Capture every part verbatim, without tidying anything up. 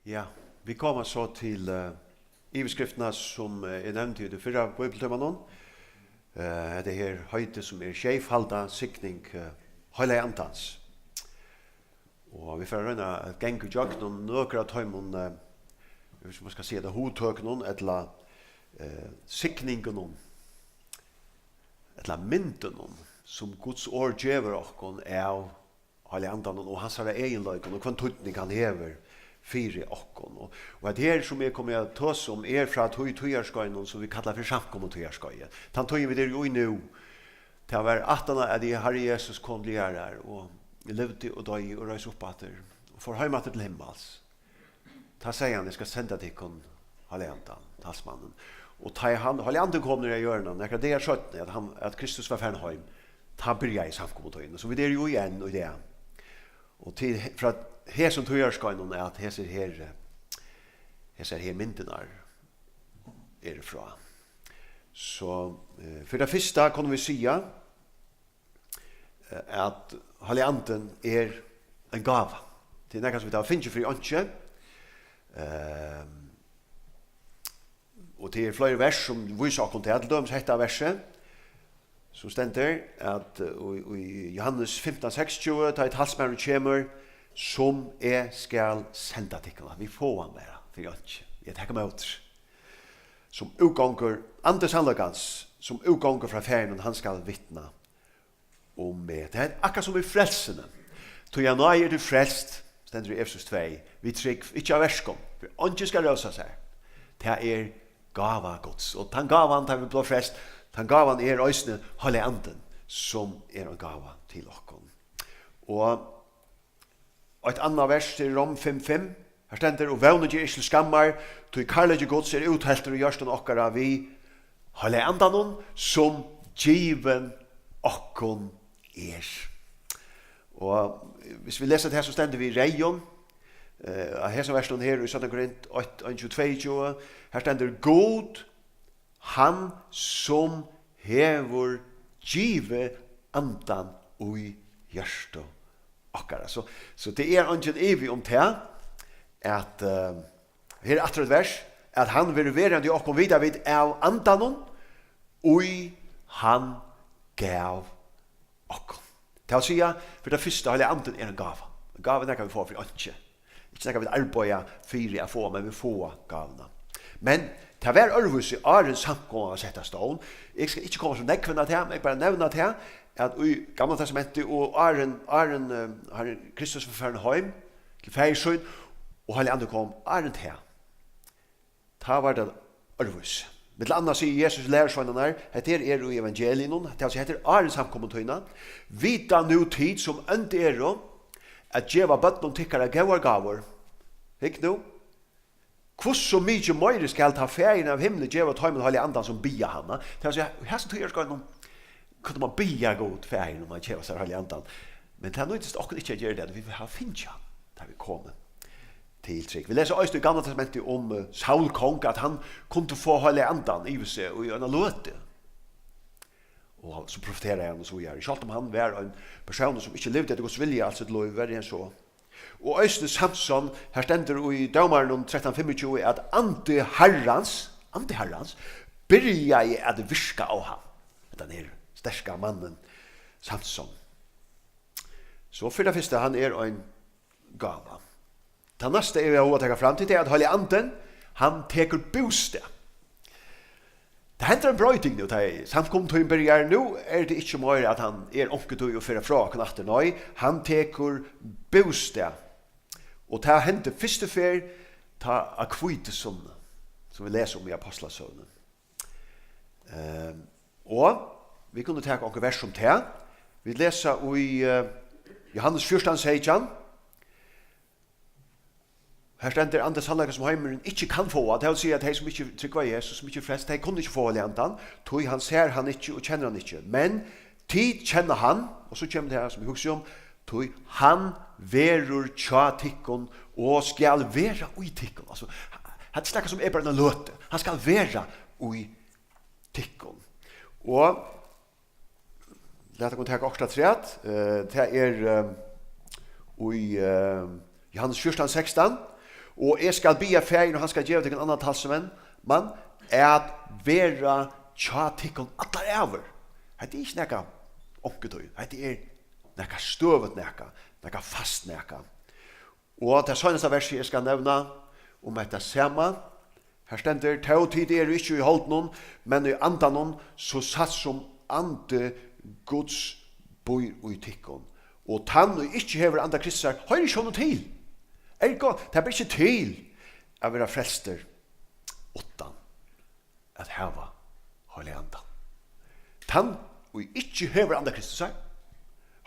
Ja, vit koma so til, eh, yvirskriftina, sum, eh, eg nevndi í tí fyrra bíbliutímanum. Eh, hetta her heitið, sum er sjeyfalda signing, eh, Heilaga Andans. Og vit fara at royna at ganga ígjøgnum nøkur av teimum, eh, hvis man skal siga tað, hugtøkunum, ella, eh, signingunum, ella myndunum, sum Guds orð gevur okkum av Heilaga Andanum og hansara eginleikum, og hvønn týdning hann hevur fyri okkum. Og, og at her, sum eg komi at tosa um, er frá tí tíðarskeiðinum, sum vit kalla fyri samkomutíðarskeiðið. Tann tíðin, vit eru í nú, tað var aftan á, at Harri Jesus kom til jarðar og livdi og doyði og reis upp aftur og fór heim aftur til himmals. Tá segði hann: "Eg skal senda tykkum Heilaga Andan, talsmannin." Og tá ið hann, Heilagi Andin kom niður á jørðina, nakrar dagar seinni, at hann, at Kristus var farin heim, tá byrjaði samkomutíðin, sum vit eru jú í enn í dag. Og til he-, frá hesum tíðarskeiðinum er at hesir her, eh, hesar her myndirnar eru frá. So, eh, fyri tað fyrsta kunnu vit siga, eh, at Heilagi Andin er ein gáva. Tað er nakað, sum vit hava fingið fyri einki. Ehm, og tað er fleiri vers, sum vísa okkum tað. Til dømis hetta versið, sum stendur, at, eh, í, í Jóhannes fimtan seksogtjúgu, tá ið talsmaðurin kemur, sum eg skal senda tykkum. At vit fáa hann bara fyri einki. Vit taka ímóti. Sum útgongur, andi sannleikans, sum útgongur frá Faðirinum, hann skal vitna um meg. Tað er akkurát sum í frelsuni. Tí av náði eru tit frelst, stendur í Efesus tvey, við trúgv, ikki av verkum, fyri at eingin skal rósa sær. Tað er gáva Guds. Og tann gávan, tá vit blíva frelst, tann gávan er eisini Heilagi Andin, sum er ein gáva til okkum. Og eitt annað vers er Rom fimm fimm. Her stendur: "Og vónin ger ikki til skammar, tí kærleiki Guds er útheltur í hjørtum okkara við Heilaga Andanum, sum givin okkum er." Og hvis vit lesa tað her, so stendur við reyðum, eh, á hesum versinum her í seinna Korint eitt, einogtjúgu, tveyogtjúgu. Her stendur: "Gud, hann sum hevur givið andan í hjørtu okkara." So, so tað er eingin ivi um tað, at, eh, her er aftur eitt vers, at hann verður verandi í okkum, vita vit av andanum, ið hann gav okkum. Tað vil siga, fyri tað fyrsta, Heilagi Andin er ein gáva. Ein gáva er nakað, vit fáa fyri einki. Ikki nakað, vit arbeiða fyri at fáa, men vit fáa gávuna. Men tað var øðrvísi, áðrenn samkoman var sett á stovn. Eg skal ikki koma so nógv inn á tað, men eg bara nevna tað, at í Gamla Testamenti og áðrenn, áðrenn, eh, Harrin Kristus var farin heim til Faðir sín, og Heilagi Andin kom, áðrenn tað, tá var tað øðrvísi. Millum annað sigur Jesus við lærisveinarnar, hetta her er í evangeliunum, tað vil siga, hetta er áðrenn samkomutíðina: "Vita nú tit, sum ónd eru, at geva børnum tykkara góðar gávur." Hygg nú, hvussu mikið meiri skal tá Faðirin av himli geva teimum Heilaga Andan, sum biðja hann? Tað vil siga, í hesum tíðarskeiðinum kundi man biðja Gud, Faðirin, um at geva sær Heilaga Andan. Men tað nýtist okkum ikki at gera tað, vit hava fingið hann, tá vit komu til trúgv. Vit lesa eisini í Gamla Testamenti um, eh, Saul kong, at hann kundi fáa Heilaga Andan yvir seg í eina løtu. Og so profeteraði hann og so víðari. Sjálvt um hann var ein persónur, sum ikki livdi eftir Guds vilja alt sítt lív, verri enn so. Og eisini Samson, her stendur í Dómarunum trettan fimmogtjúgu, at andi Harrans, andi Harrans, byrjaði at virka á hann. Hendan her sterka mannin, Samson. So fyri tað fyrsta, hann er ein gáva. Tað næsta, eg vil hava at taka fram til, tað er, at Heilagi Andin, hann tekur bústað. Tað hendir ein broyting nú, tá ið samkomutíðin byrjar. Nú er tað ikki meira, at hann er onkuntíð og fer frá okkum aftur. Nei, hann tekur bústað. Og tað hendi fyrstu ferð, tá á hvítusunnu, sum vit lesa um í Apostlasøguni. Ehm, og vit kunnu taka onkur vers um tað. Vit lesa í, eh, Jóhannes fjúrtan seytjan. Her stendur: "Andi sannleika, sum heimurin ikki kann fáa." Tað vil siga, at tey, sum ikki trúgva Jesus, sum ikki eru frelst, tey kunnu ikki fáa Heilaga Andan, tí hann sær hann ikki og kennir hann ikki. Men tit kenna hann, og so kemur tað her, sum eg hugsi um, "tí hann verður hjá tykkum og skal vera í tykkum." Altso, hetta er nakað, sum er bara eina løtu. Hann skal vera í tykkum. Og lat okkum taka okkurt afturat. Eh, tað er, eh, í, eh, Jóhannes fjúrtan sekstan. Og eg skal biðja Faðirin, og hann skal geva tykkum annan talsmann, mann, at vera hjá tykkum allar ævir. Hetta er ikki nakað onkuntíð. Hetta er nakað støðugt nakað, nakað fast nakað. Og tað seinasta versið, eg skal nevna um hetta sama, har stendur: "Tó tit eru ikki í holdinum, men í andanum, so satt sum andi Guds býr í tykkum. Og tann, ið ikki hevur anda Kristusar, hoyrir ikki honum til." Ergo, tað ber ikki til at vera frelstur uttan at hava Heilaga Andan. Tann, ið ikki hevur Anda Kristusar,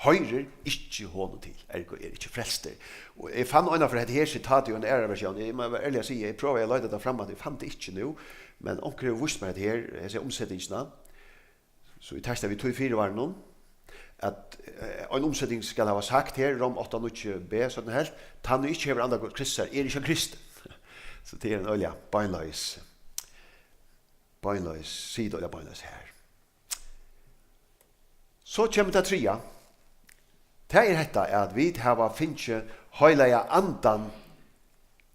hoyrir ikki honum til, ergo er ikki frelstur. Og eg fann eina ferð hetta her sitat í eini aðrari versjón. Eg má vera ærligur at siga, eg prøvaði at leita tað fram, at eg fann tað ikki nú, men onkur hevur víst mær hetta her, hesa umsetingina. So eg taki tað við tí fyrivarninum, at, eh, ein umseting skal hava sagt her, Rom átta níggju b, soleiðis helt: "Tann, ið ikki hevur Anda Kristusar, er ikki ein kristin." So tað er ein ólja, beinleiðis. Beinleiðis, sigur tað, ella beinleiðis her. So kemur tað triðja. Tað er hetta, at vit hava fingið Heilaga Andan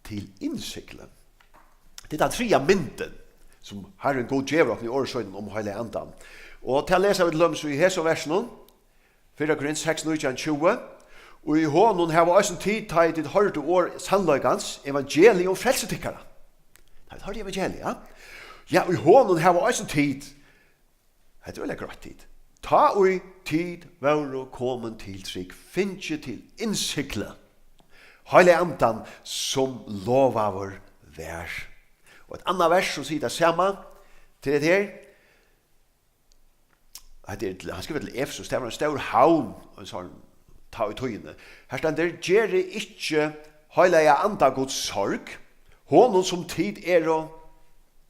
til innsigli. Tað er tann triðja myndin, sum Harrin Gud gevur okkum í orði sínum um Heilaga Andan. Og tað lesa vit til dømis í hesum versinum, fyrra Korint seks, nítjan, tjúgu: "Og í honum hava eisini tit, tá ið tit hoyrdu orð sannleikans, evangelium, frelsu tykkara." Tá tit hoyrdu evangelium, ja. Ja, í honum hava eisini tit, hetta er øgiliga greitt, tit, tá ið tit vóru komin til trúgv, fingið til innsigli Heilaga Andan, sum lovaður var. Og eitt annað vers, sum sigur tað sama, til hetta her. Hetta er til, hann skrivar til Efesus, tað var ein stór havn, ein sånn, tá í tíðini. Her stendur: "Gerið ikki Heilaga Anda Guds sorg, honum sum tit eru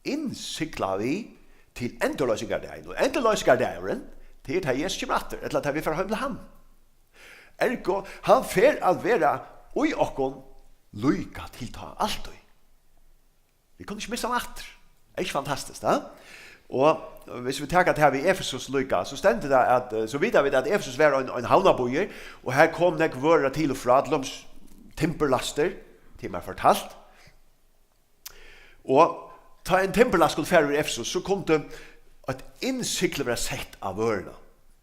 innsiglað við til endurloysingardagin." Og endurloysingardagurin, tað er, tá Jesus kemur aftur, ella tá vit fara heim til hann. Ergo, hann fer at vera í okkum líka til tá altíð. Vit kunnu ikki missa hann aftur. Er ikki fantastiskt, ha? Og hvis vit taka tað her við Efesus líka, so stendur tað at, eh, so vita vit at Efesus var ein, ein havnarbýur, og her kom nógv vørur til og frá, til dømis timburlastir, tað er mær fortalt. Og tá ein timburlast skuldi fara úr Efesus, so kundi eitt innsigli vera sett á vøruna.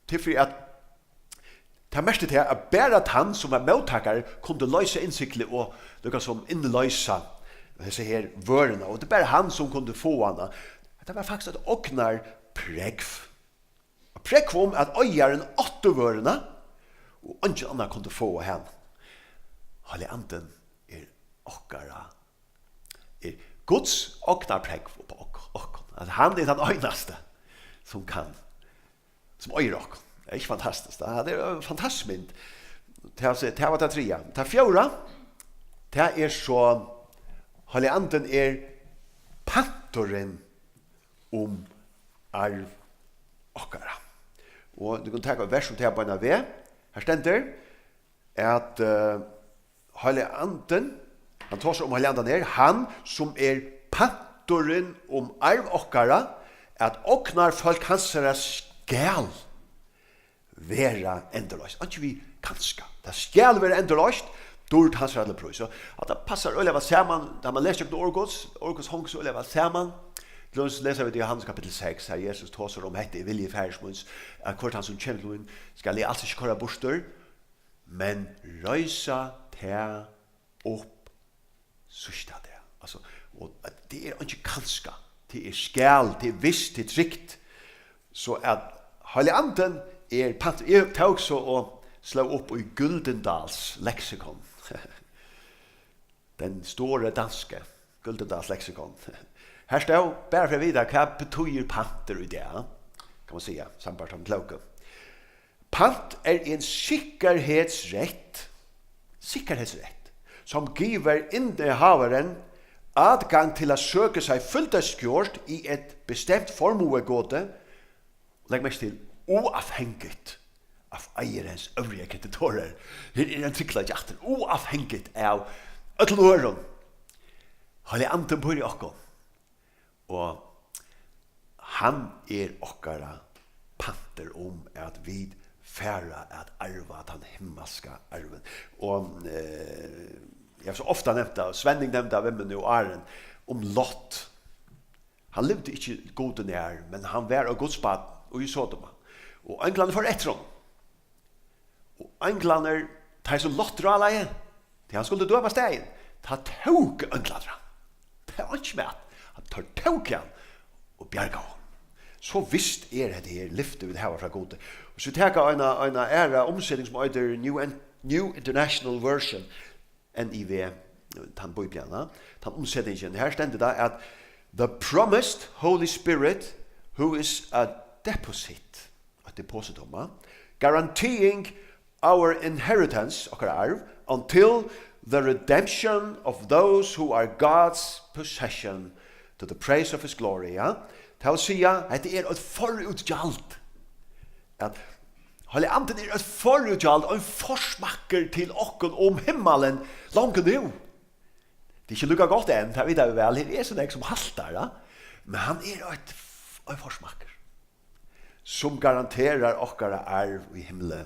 Til fyri at Tað merkti tað, at bara tann, sum var móttakari, kundi loysa innsiglið og líka sum innloysa hesa her vøruna. Og tað er bara hann, sum kundi fáa hana. Hetta var faktiskt eitt ognarprógv. Eitt prógv um, at eigarin átti vøruna, og eingin annar kundi fáa hana. Heilagi Andin er okkara, er Guds ognarprógv upp á ok-, okkum. At hann er tann einasti, sum kann, sum eigur okkum. Er ikki fantastiskt? Tað er ein fantastisk mynd. Tað, tað var tað triðja. Tað fjórða, tað er so, Heilagi Andin er panturin um arv okkara. Og tú kanst taka eitt vers um tað beinan veg. Her stendur, at, eh, Heilagi Andin, hann tosar um Heilaga Andan her, hann sum er panturin um arv okkara, at ognarfólk hansara skal vera endurloyst. Einki við kanska. Tað skal vera endurloyst, dýrd hansara til prís. Og at tað passar øgiliga væl saman, tá man lesur gjøgnum orð Guds, orð Guds hongur so øgiliga væl saman. Til dømis lesa vit í Jóhannes kapittul seks, har Jesus tosar um: "Hetta er vilji Faðirs míns, at hvørt hann, sum kemur til mín, skal eg als ikki koyra burtur, men reisa tað upp síðsta dag." Altso, og at tað er einki kanska, tað er skal, tað er vist, tað er trygt. So at Heilagi Andin er pant-, eg tók so og sló upp í Gyldendals leksikon. Den store danske Gyldendals leksikon. Her stóð, bara fyri at vita, hvat betýðir pantur í dag, kann man siga, sambært teimum klóku. Pant er en sikkerhedsret, sikkerhedsret, som giver indehaveren adgang til at søge sig fyldestgjort i et bestemt formuegode, legg mærke til, uafhængigt af ejerens øvrige kreditorer. Her er ein tryggleiki aftur, uafhængigt av øllum øðrum. Heilagi Andin býr í okkum. Og hann er okkara pantur um, at vit fara at arva tann himmalska arvin. Og, eh, Eg havi so ofta nevnt tað, Svenning nevndi tað við meg nú áðrenn, um Lot. Hann livdi ikki Gudi nær, men hann var eitt Guds barn í Sodoma. Og einglarnir fóru eftir honum. Og einglarnir, teir sum Lot ráðlaði, tí hann skuldi døma staðin, tá tóku einglarnir hann. Tað var einki mæli. Hann, teir tóku hann og bjargaðu honum. So vist er hetta her lyfti, vit hava frá Gudi. Og so taka eina, eina aðra umseting, sum eitur New, New International Version, N I V, tann Bíblian, ha? Tann umsetingin. Her stendur tað at "The promised Holy Spirit, who is a deposit," eitt depositum, ha? "Guaranteeing our inheritance," okkara arv, "until the redemption of those who are God's possession, to the praise of his glory," ja? Tað vil siga, hetta er eitt forútgjald. At Heilagi Andin er eitt forútgjald, ein forsmakkur til okkum um himmalin, longu nú. Tað er ikki líka gott enn, tað vita vit væl, her er so nógv sum haltar, ja? Men hann er eitt, ein forsmakkur, sum garanterar okkara arv í himli.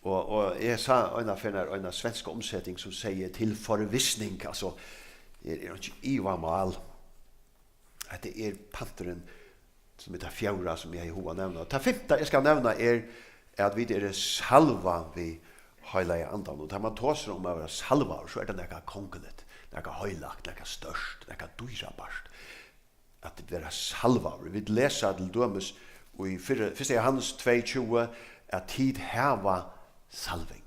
Og, og eg sá eina ferð eina svenska umseting sum segði "til forvisning", altso, er, er einki ivamál. Hetta er panturin, sum er tað fjórða, sum eg hevði hug at nevna. Og tað fimta, eg skal nevna, er, at vit eru salvað við Heilaga Andan. Og tá man tosar um at vera salvaður, so er tað nakað kongaligt, nakað heilagt, nakað stórt, nakað dýrabært. At vera salvaður. Vit lesa til dømis í fyrra, fyrsta Jóhannes tvey tjúgu, at tit hava salving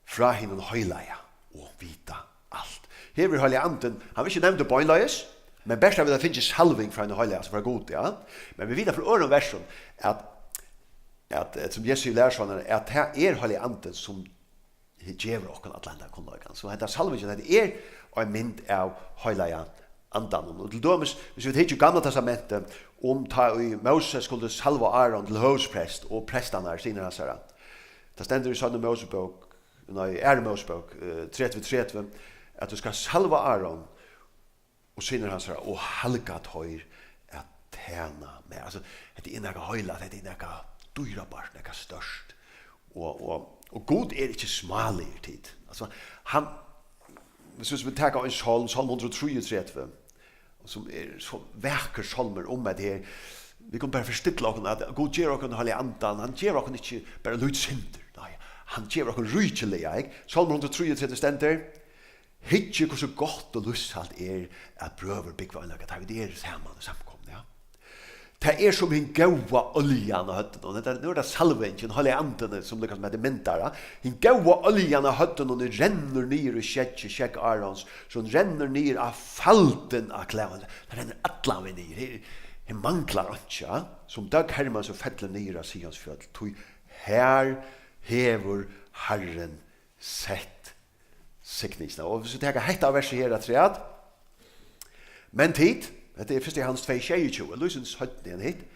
frá hinum heilaga og vita alt. Her verður Heilagi Andin, hann verður ikki nevndur beinleiðis, men bert at vit hava fingið salving frá hinum heilaga, sum frá Gud, ja. Men vit vita frá øðrum versum, at, at, at sum Jesus sigur lærisveinarnar, at tað er Heilagi Andin, sum gevur okkum allan hendan kunnleikan. So hetta salvingin, hetta er ein mynd av Heilaga Andanum. Og til dømis, hvis vit hyggja í Gamla Testamentið, um tá ið Moses skuldi salva Áron til høvuðsprest og prestarnar, synir hansara. Tað stendur í Seinnu Mósebók, nei, Aðru Mósebók, eh, tretivu tretivu, at tú skalt salva Áron og synir hansara og halga teir at tæna mær. Altso, hetta er nakað heilagt, hetta er nakað dýrabært, nakað stórt. Og, og, og Gud er ikki smáligur, tit. Altso, hann, hvis vit taka ein sálm, Sálm hundrað og trýogtretivu, sum er so vakur sálmur um at her, vit kunnu bara forstilla okkum at Gud gevur okkum Heilaga Andan, hann gevur okkum ikki bara lítið sindur, nei, hann gevur okkum ríkiliga, ikki? Sálmur hundrað og trýogtretivu stendur, "Hyggið, hvussu gott og lívsælt er, at brøður búgva í einleika, tá vit eru saman í samkomuni," ja. Tað er sum hin góða oljan á høvdinum. Hetta, nú er tað salvingin, Heilagi Andin, sum líka sum hetta myndar, ja. Hin góða oljan á høvdinum, hon rennur niður í skeggið, skegg Árons, so hon rennur niður á faldin á klæðum. Tað rennur allan vegin niður. Her, her manglar einki, ja. Sum døgg Hermons, so fellur niður á Sionsfjøll, tí har hevur Harrin sett signingina. Og hvis vit taka hetta versið her afturat, "Men tit," hetta er fyrsta Jóhannes tvey sjeyogtjúgu, lýsir seinni enn hitt,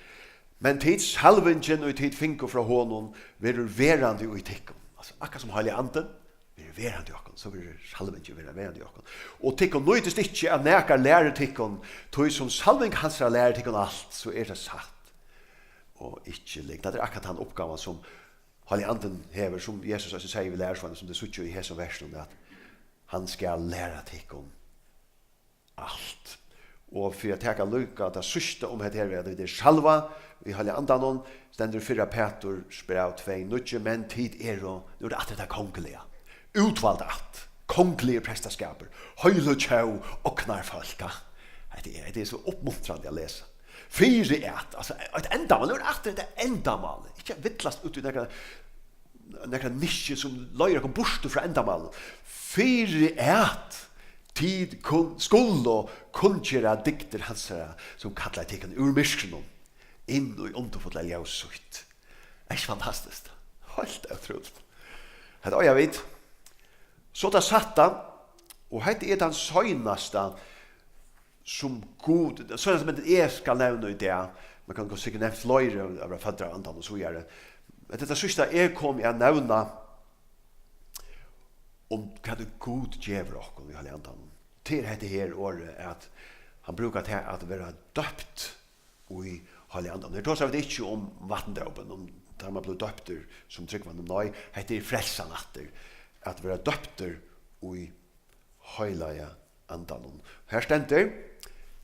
"Men tit, salvingin, ið tit fingu frá honum, verður verandi í tykkum." Altso, akkurát sum Heilagi Andin verður verandi í okkum, so verður salvingin verða verandi í okkum. "Og tykkum nýtist ikki, at nakar lærir tykkum, tí sum salving hansara lærir tykkum alt, so er tað satt og ikki lygn." Tað er akkurát tann uppgávan, sum Heilagi Andin hevur, sum Jesus eisini segði við lærisveinarnar, sum tit síggja í hesum versinum, at hann skal læra tykkum alt. Og fyri at taka líka tað síðsta um hetta her, við at vit eru salvað við Heilaga Andanum, stendur í fyrra Peturs bræv tvey níggju, "Men tit eru," nú er tað aftur tað kongaliga, "útvald ætt, kongaligur prestaskapur, heiløg tjóð, ognarfólk." Hetta er, hetta er so uppmuntrandi at lesa. Fyri at, altso, eitt endamál, nú er aftur hetta endamálið, ikki at villast út í nakrar, nakrar niskir sum leiðir okkum burtur frá endamálinum. Fyri at tit kun-, skulu kunngera dygdir hansara, sum kallaði tykkum úr myrkrinum inn í undurfulla ljós sítt. Er ikki fantastiskt? Heilt ótrúligt. Hetta eiga vit. So tað sætta, og hetta er tann seinasta sum Gud, so er tað sum eg skal nevna í dag, man kann sikkurt nevnt fleiri, at vera føddur av Andanum og so víðari. Men hetta síðsta eg komi at nevna um hvat Gud gevur okkum í Heilaga Andanum. Tað er hetta her orðið, at hann brúkar tað at vera døpt í Heilaga Andanum. Her tosa vit ikki um vatndópin, um tá man blívur døptur sum trúgvandi. Nei, hetta er frelsan aftur, at vera døptur í Heilaga Andanum. Her stendur,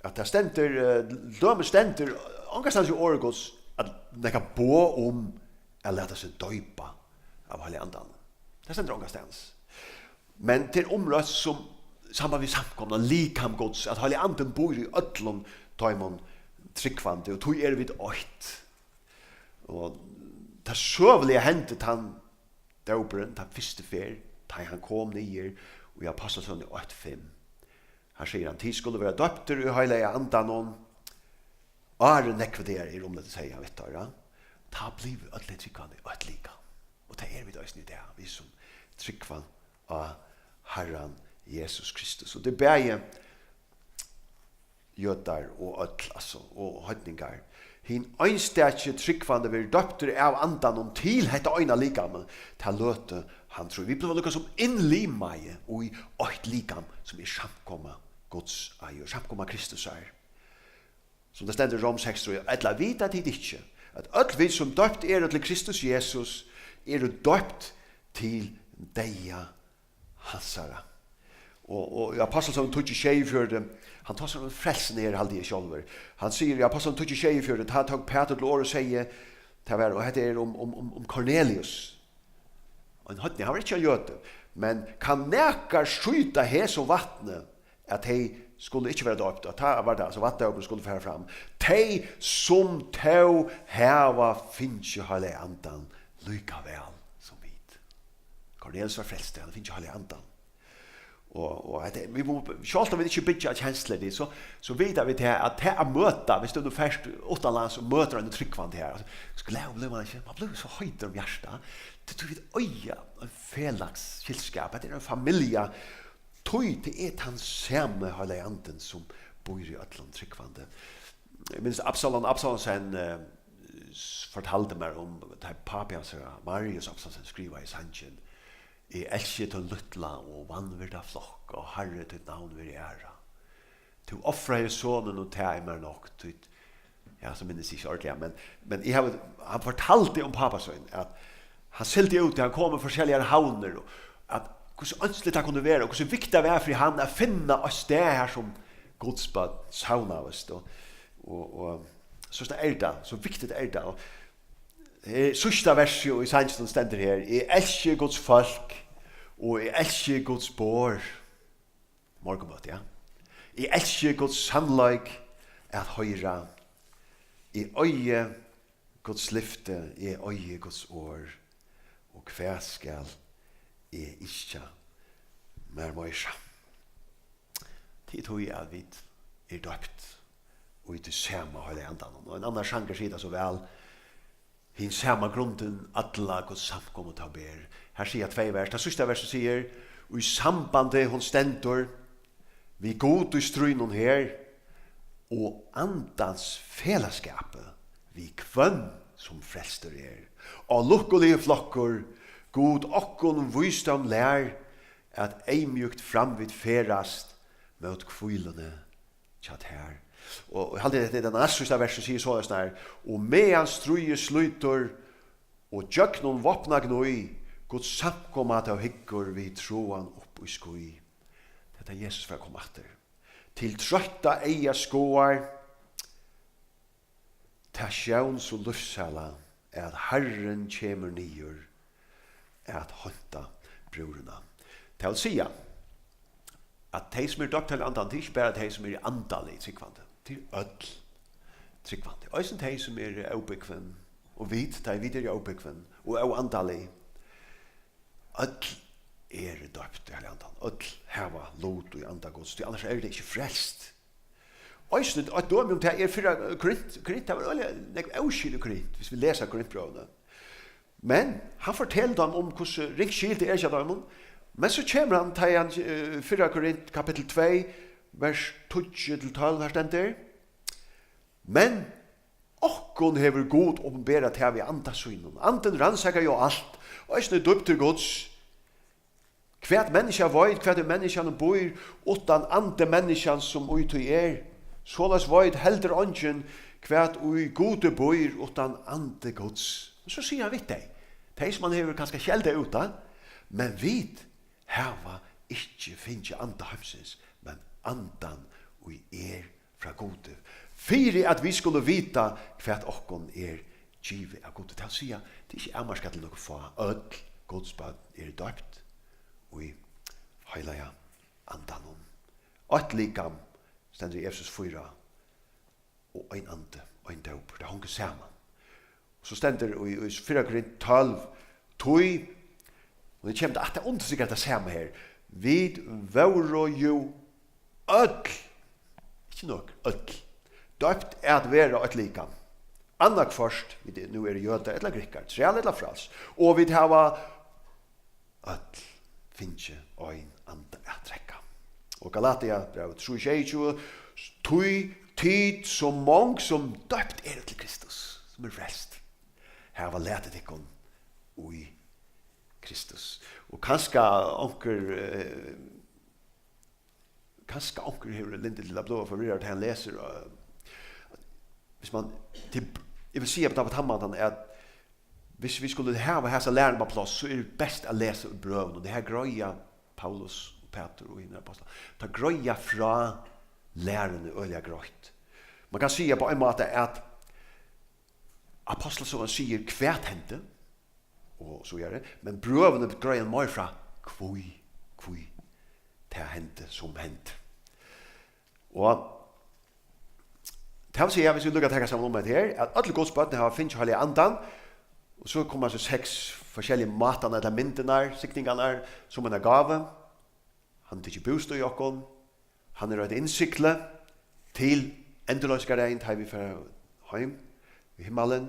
at tað stendur, eh, til dømis stendur, ongastaðni í orði Guds, at nakað boð um at lata seg doypa av Heilaga Andanum. Tað stendur ongastaðni. Men tað er umrøtt sum samband við samkomuna, likam Guds, at Heilagi Andin býr í øllum teimum trúgvandi, og tí eru vit eitt. Og tað søguliga hendi tann dópurin, tann fyrstu ferð, tá ið hann kom niður í Ápostlasøguni eitt fimm. Har sigur hann: "Tit skulu vera doyptir í Heilaga Andanum, áðrenn nógvir dagar eru umlidnir," segði hann við teir, ja. "Tá blivu øll tey trúgvandi eitt likam." Og tað eru vit eisini í dag, vit sum trúgva á Harran Jesus Kristus. Og tað er bæði jødar og øll, altso, og heidningar. Hin einstaki trúgvandi verður doyptur av Andanum til hetta eina likamið, ta løtu hann trýr. Vit bliva líka sum innlimaði í eitt likam, sum er samkoma Guds á jørð, samkoma Kristus á jørð. Sum tað stendur í Róm seks trý: "Ella vita tit ikki, at øll vit, sum doypt eru til Kristus Jesus, eru doypt til deyða hansara?" Og, og í Ápostlasøguni tíggju sjeyogfjøruti, hann tosar um frelsuna her, haldi eg sjálvur. Hann sigur í Ápostlasøguni tíggju sjeyogfjøruti, tá tók Pætur til orð og segði, tað var, og hetta er um, um, um, um Kornelius. Ein heidni, hann var ikki ein jødi, men kann nakar sýta hesum vatni, at tey skulu ikki vera doypt, og tá var tað, altso, vatndópur skuldi fara fram. Tey, sum tó hava fingið Heilaga Andan líka væl sum vit. Kornelius var frelstur, hann hevði fingið Heilaga Andan. Og, og at vit mugu, sjálvt um vit ikki byggja á kenslur, so, so vita vit her, at tað at møta, viss tú nú fert uttanlands og møtir ein trúgvandi her, altso, so glaður blívur mann ikki, mann blívur so heitur um hjartað, tí, tí vit eiga ein felags skyldskap, hetta er ein familja, tí tað er tann sami Heilagi Andin, sum býr í øllum trúgvandi. Eg minnist Absalon Absalonsen, eh, s-, fortaldi mær um, tá pápi hansara, Marius Absalonsen, skrivaði sangin: "Eg elski tín lítla og vanvirda flokk, og Harri, títt navn veri ærað. Tú ofraði sonin, og tað er mær nokk, tí," ja, so minnist eg ikki ordiliga, men, men eg havi, hann fortaldi um pápa sín, at hann sigldi út, hann kom í forskelligar havnir, og at hvussu einsligt tað kundi vera, og hvussu viktigt tað var fyri hann at finna eitt stað har sum Guds børn savnaðust, og, og, og so er tað, so viktigt er tað. Og, eh, síðsta versið í sanginum stendur her: "Eg elski Guds fólk, og eg elski Guds borð." Morgunmøti, ja. "Eg elski Guds sannleik at hoyra. Eg eigi Guds lyfti, eg eigi Guds orð. Og hvat skal eg ynskja mær meira?" Tit, tí at vit eru doypt í tí sama Heilaga Andanum. Og ein annar sangur sigur tað so væl: "Hin sama grundin alla Guds samkomu tá ber." Her siga tvey vers. Tað síðsta versið sigur: "Í sambandi hon stendur við Gud í stríðnum her, og Andans felagsskapi við hvønn sum frelstur er. Ó lukkuligi flokkur, Gud okkum vísdóm lær, at eyðmjúkt fram vit ferðast mót hvíluni hjá tær." Og, og eg haldi, hetta er tað næstsíðsta vers, sum sigur soleiðis her: "Og meðan stríðið slítur, og gjøgnum vápnagníð, Guds samkoma tá hyggur við trúan upp í ský." Hetta er Jesus fer at koma aftur. "Til troytta eyga skoðar ta sjón so lívsæla, at Harrin kemur niður at heinta brúðrina." Tað vil siga, at tey, sum eru doypt til Andan, tað er ikki bara tey, sum eru andalig trúgvandi. Tað eru øll trúgvandi. Eisini tey, sum eru óbúgvin, og vit, tá ið vit eru óbúgvin og óandalig. Øll eru doypt í Heilaga Andan. Øll hava lut í Anda Guds, tí annars eru tey ikki frelst. Eisini eitt dømi um tað er fyrra Korint, Korint, tað var øgiliga nógv óskil í Korint, viss vit lesa Korintbrøvini. Men hann fortelur teimum um, hvussu ringt skil tað er hjá teimum. Men so kemur hann, tá ið hann, eh, fyrra Korint, kapittul tvey, vers tíggju til tólv, har stendur: "Men okkum hevur Gud opinberað tað við Anda sínum. Andin rannsakar jú alt, eisini dýpdir Guds. Hvat menniskja veit, hvat í menniskjanum býr, uttan andi menniskjans, sum í tí er? Soleiðis veit heldur eingin, hvat í Gudi býr, uttan andi Guds." Og so sigur hann við tey, tey sum hann hevur kanska skeldað út, tá, men vit hava ikki fingið anda heimsins, men andan, ið er frá Gudi, fyri at vit skulu vita, hvat okkum er givið av Gudi. Tað vil siga, tað er ikki avmarkað til nøkur fá. Øll Guds børn eru døypt í Heilaga Andanum. Eitt likam, stendur í Efesus fýra, og ein andi, ein dópur. Tað hongur saman. So stendur í, í fyrra Korint tólv, tí, og nú kemur tað aftur, undirstrikar tað sama her, vit vóru jú øll, ikki nøkur, øll, døypt at vera eitt likam, annaðhvørt vit nú eru jødar ella grikkar, træl ella fræls, og vit hava øll fingið ein anda at drekka. Og Galatia, bræv trý sjeyogtjúgu, tí tit, so mong sum døypt eru til Kristus, sum eru frelst, hava latið tykkum í Kristus. Og kanska onkur, eh, kanska onkur hevur lyndi til at blíva forvirraður, tá hann lesur, eh, hvis man, til, eg vil siga, á tann mátan, at hvis vit skulu hava hasa læruna á pláss, so er best at lesa úr brøvunum. Og tað her greiða Paulus og Pætur og hinir apostlar, teir greiða frá læruni øgiliga greitt. Man kann siga á ein máta, at Apostlasøgan sigur, hvat hendi, og so er tað, men brøvini greiða meir frá, hví, hví tað hendi, sum hendi. Og tað vil siga, hvis vit líka taka saman um hetta her, at øll Guds børn hava fingið Heilaga Andan, og so koma so seks forskellige mátarnar, ella myndirnar, signingarnar, sum eina gávu. Hann tekur bústað í okkum. Hann er eitt innsigli til endurloysingardagin, tá vit fara heim í himmalin.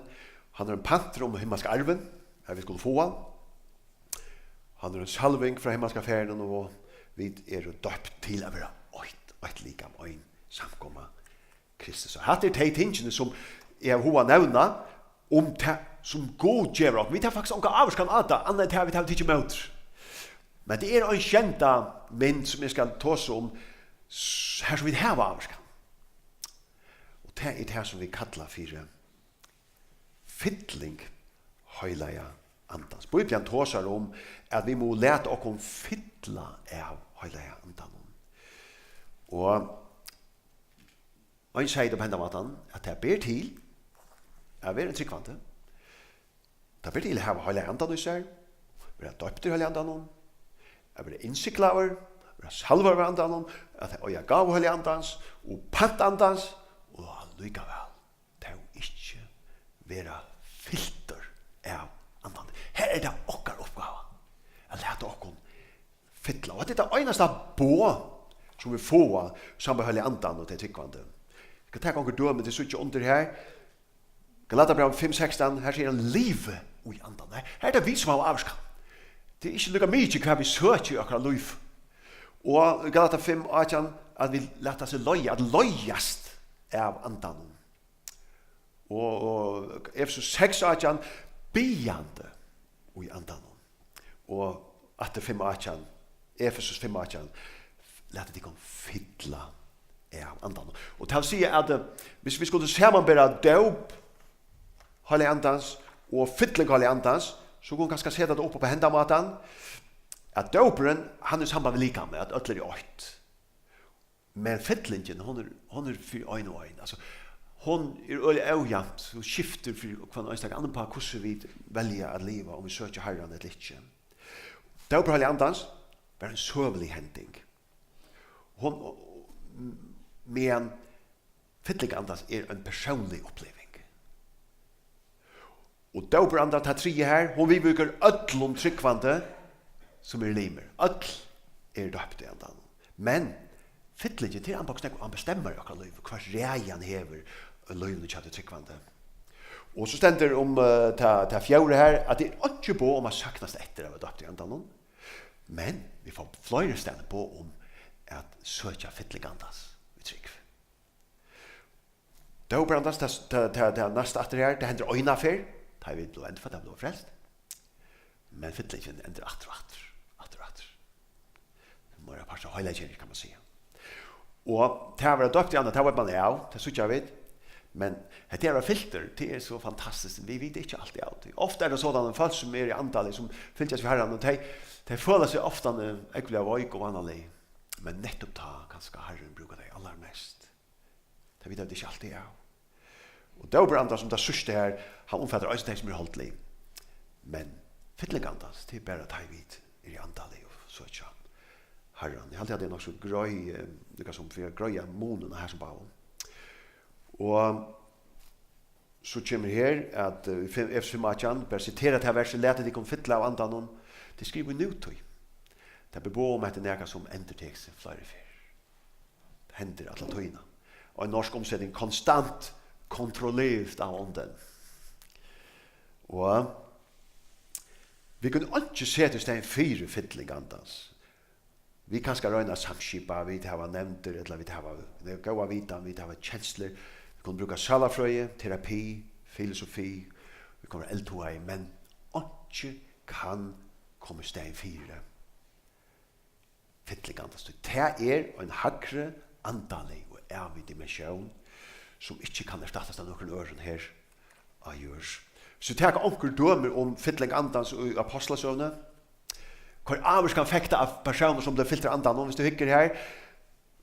Hann er ein pantur um himmalska arvin, har vit skulu fáa hann. Hann er ein salving frá himmalska Faðirinum, og vit eru døypt til at vera eitt, eitt likam, ein samkoma Kristus. Og hatta er tey tingini, sum eg havi hug at nevna um tað, sum Gud gevur okkum. Vit hava faktiskt onga ávirkan á tað, annað enn tað, vit hava tikið ímóti. Men tað er ein skjóta mynd, sum eg skal tosa um, s-, har sum vit hava ávirkan. Og tað er tað, sum vit kalla fyri fylling Heilaga Andans. Bíblian tosar um, at vit mugu lata okkum fylla av Heilaga Andanum. Og ein segði tað á hendan mátan, at tað ber til at vera ein trúgvandi. Tað ber til at hava Heilaga Andan í sær, vera doyptur í Heilaga Andanum, at vera innsiglaður, vera salvaður av Andanum, at eiga gávu Heilaga Andans og pant Andans, og allíkavæl tó ikki vera fyltur av Andanum. Her er tað okkara uppgáva at lata okkum fylla. Og hetta er tað einasta boð, sum vit fáa sambært Heilaga Andan og tey trúgvandi. Eg skal taka onkur dømi, tit síggja undir her. Galatabrævið fimm sekstan, her sigur hann, liva í Andanum. Her, her er tað vit, sum hava ávirkan. Tað er ikki líka mikið, hvat vit søkja í okkara lív. Og Galata fimm átjan, at vit lata seg leiða, at leiðast av Andanum. Og, og Efesus seks átjan, biðjandi í Andanum. Og aftur fimm átjan, Efesus fimm átjan, latið tykkum fylla av Andanum. Og tað vil siga, at, eh, hvis vit skuldu samanbera dóp Heilaga Andans og fylling Heilaga Andans, so kunnu vit kanska seta tað upp á hendan mátan, at dópurin, hann er samband við likamið, at øll eru eitt. Men fyllingin, hon er, hon er fyri ein og ein. Altso, hon er øgiliga ójavnt, hon skiftir fyri hvønn einstakan, annar uppá hvussu vit velja at liva, um vit søkja Harran ella ikki. Dópur Heilaga Andans var ein søgulig hending. Hon, men fylling Andans er ein persónlig uppliving. Og dópur Andans, tað triðja her, hon viðvíkur øllum trúgvandi, sum eru limir. Øll eru døypt í Andanum. Men fyllingin, tað er amboks nógv, hann bestemmar í okkara lív, hvørt ræði hann hevur í lívinum hjá tí trúgvandi. Og so stendur um, eh, tað, tað fjórða her, at tað er einki boð um at saknast eftir at vera døypt í Andanum. Men vit fáa fleiri staðni boð um at søkja fylling Andans í trúgv. Dópur Andans, tað, tað, tað, tað næsta aftur her, tað hendir eina ferð, tá vit blíva endurfødd, tá vit blíva frelst. Men fyllingin hendir aftur og aftur, aftur og aftur. Meira part av heilaggjøring, kann man siga. Og tað at vera døypt í Andan, tað veit man av, tað síggja vit. Men hetta her filtur, tað er so fantastiskt, vit vita ikki altíð av tí. Ofta er tað soleiðis, at fólk sum eru andalig, sum fylgjast við Harranum, og tey, tey føla seg ofta ógvuliga veik og vanalig. Men nettupp tá, kanska Harrin brúkar tey allarmest. Tað vita vit ikki altíð av. Og dópur andans, sum tað síðsta her, hann umfatar eisini tey, sum eru holdlig. Men fylling andans, tað er bara tá, vit eru andalig og søkja Harran. Eg haldi, at tað er nokk so greið, eh, líka sum fyri at greiða munin á hesum báðum. Og so kemur her, at, eh, í fim, Efes fimm átjan, bara sitera tað versið: "Latið tykkum fylla av andanum." Tað er skrivað í nútíð. Tað ber boð um, at tað er nakað, sum endurtekur seg fleiri ferð. Hendir alla tíðina. Og ein norsk umseting: "Konstant kontrolleret av ånden." Og vit kunnu einki seta í staðin fyri fylling andans. Vit kanska royna at samskipa, vit hava nevndir, ella vit hava góða vitan, vit hava kenslur, vit kunnu brúka sálarfrøði, terapi, filosofi, vit kunnu vera eldhugaðir, men einki kann koma í staðin fyri fylling andans. Tí tað er ein hægri andalig og ævig dimensión, sum ikki kann erstattast av nøkrum øðrum her á jørð. So taka onkur dømi um fylling andans í Ápostlasøguni. Hvør ávirkan fekk tað av persónum, sum bleiv fyltir av andanum? Viss tú hyggur her,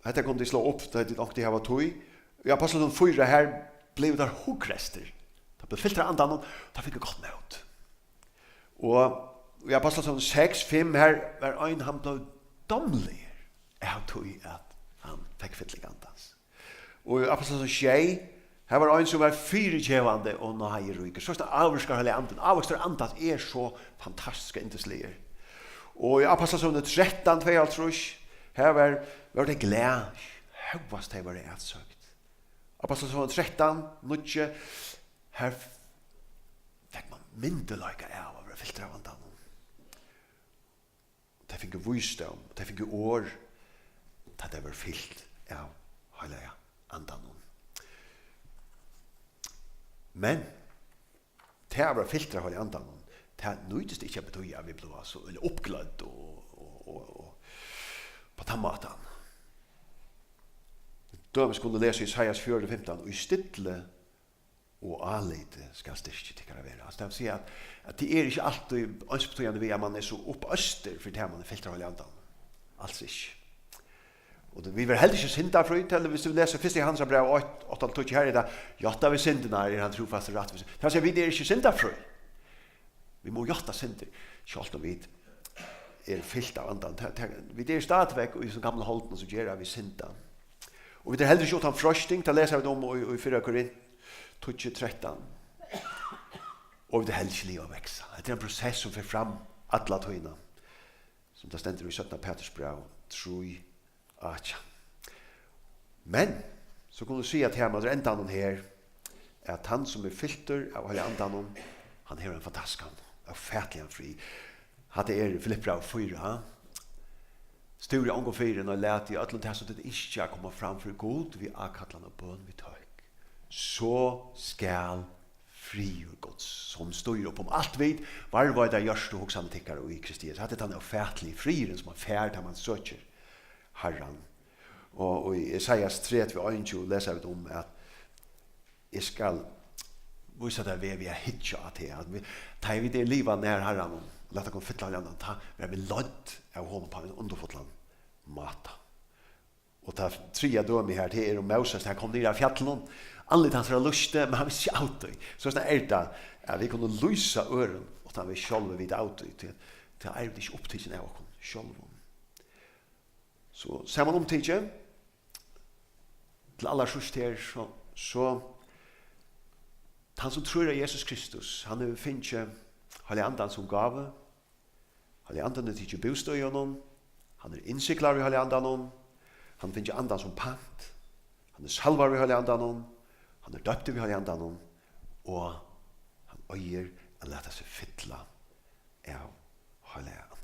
hetta kunnu tit slá upp, tá tit onkuntíð hava tíð. Í Ápostlasøguni fýra, her blivu teir hugreystir. Teir blivu fyltir av andanum, teir fingu gott mót. Og í Ápostlasøguni seks fimm, her var ein, hann bleiv dámligur av tí, at hann fekk fylling andans. Og í Ápostlasøguni sjey, her var ein, sum var fyrigevandi og náðiríkur. Sostatt ávirkar Heilagi Andin. Ávøkstur andans er so fantastiskur og yndisligur. Og í Ápostlasøguni trettan tveyoghálvtrýss, her var, var tey glað, hóast tey vóru atsøkt. Ápostlasøguni trettan níggju, her fekk man myndugleika av at vera fyltur av andanum. Tey fingu vísdóm, tey fingu orð, tá tey vóru fylt av Heilaga Andanum. Men tað at vera fyltur av Heilaga Andanum, tað nýtist ikki at betýða, at vit blíva so, ella uppglødd og, og, og, og på tann mátan. Dømis kunnu lesa Jesajas fjøruti fimtan: "Í stilli og áliti skal styrki tykkara vera." Altso, tað vil siga, at, at tað er ikki altíð einsbetýðandi við, at man er so uppøstur fyri tað, man er fyltur av Heilaga Andanum. Als ikki. Og tað, vit verða heldur ikki syndafrí, ella viss tú lesur fyrsta Jóhannesar bræv eitt, átta til tíggju, her er tað: "Játta vit syndirnar, er hann trúfastur og rættvísur." Tað vil siga, vit eru ikki syndafrí. Vit mugu játta syndir, sjálvt um vit eru fylt av Andanum. Tað, tað, vit eru stadigvekk í hesum gamla holdinum, sum ger, at vit synda. Og vit eru heldur ikki uttan freisting, tað lesa vit um í, í fyrra Korint tíggju trettan. Og vit eru heldur ikki liðug at vaksa. Hetta er ein prosess, sum fer fram alla tíðina, sum tað stendur í seinna Peturs bræv trý átjan. Men so kunnu vit siga, at her, at endanum her, at hann, sum er fyltur av Heilaga Andanum, hann hevur ein fantastiskan, ófatiligan frið. Hatta er Filippibræv fýra: "Stúrið ongum fyri, nei, latið í øllum tað, sum tit ynskja, at koma fram fyri Gud við ákallan og bøn við tøkk. So skal friður Guds, sum stígur upp um alt vit, varðveita hjørtu og hugsanir tykkara í Kristi Jesusi." Hatta er tann ófatiligi friðurin, sum man fær, tá man søkir Harran. Og, og í Esaias tretivu einogtjúgu lesa vit um, at: "Eg skal vísa tær veg við at hyggja á teg." At vit, tá vit eru livað nær Harranum, lata okkum fylla av Andanum, tá verða vit leidd av honum á ein undurfullan máta. Og tað triðja dømið her, tað er um Móses, hann kom niður av fjallinum, andlit hansara lýsti, men hann visti ikki av tí. So, soleiðis er tað, at vit kunnu lýsa øðrum, uttan vit sjálvi vita av tí, tí, tí eru vit ikki upptikin av okkum sjálvum. So, samanumtikið, til allarsíðst her, so, so, tann sum trýr á Jesus Kristus, hann hevur fingið Heilaga Andan sum gávu. Heilagi Andin er tikin bústað í honum. Hann er innsiglaður við Heilaga Andanum. Hann hevur fingið Andan sum pant. Hann er salvaður við Heilaga Andanum. Hann er doyptur við Heilaga Andanum. Og hann eigur at lata seg fylla av Heilaga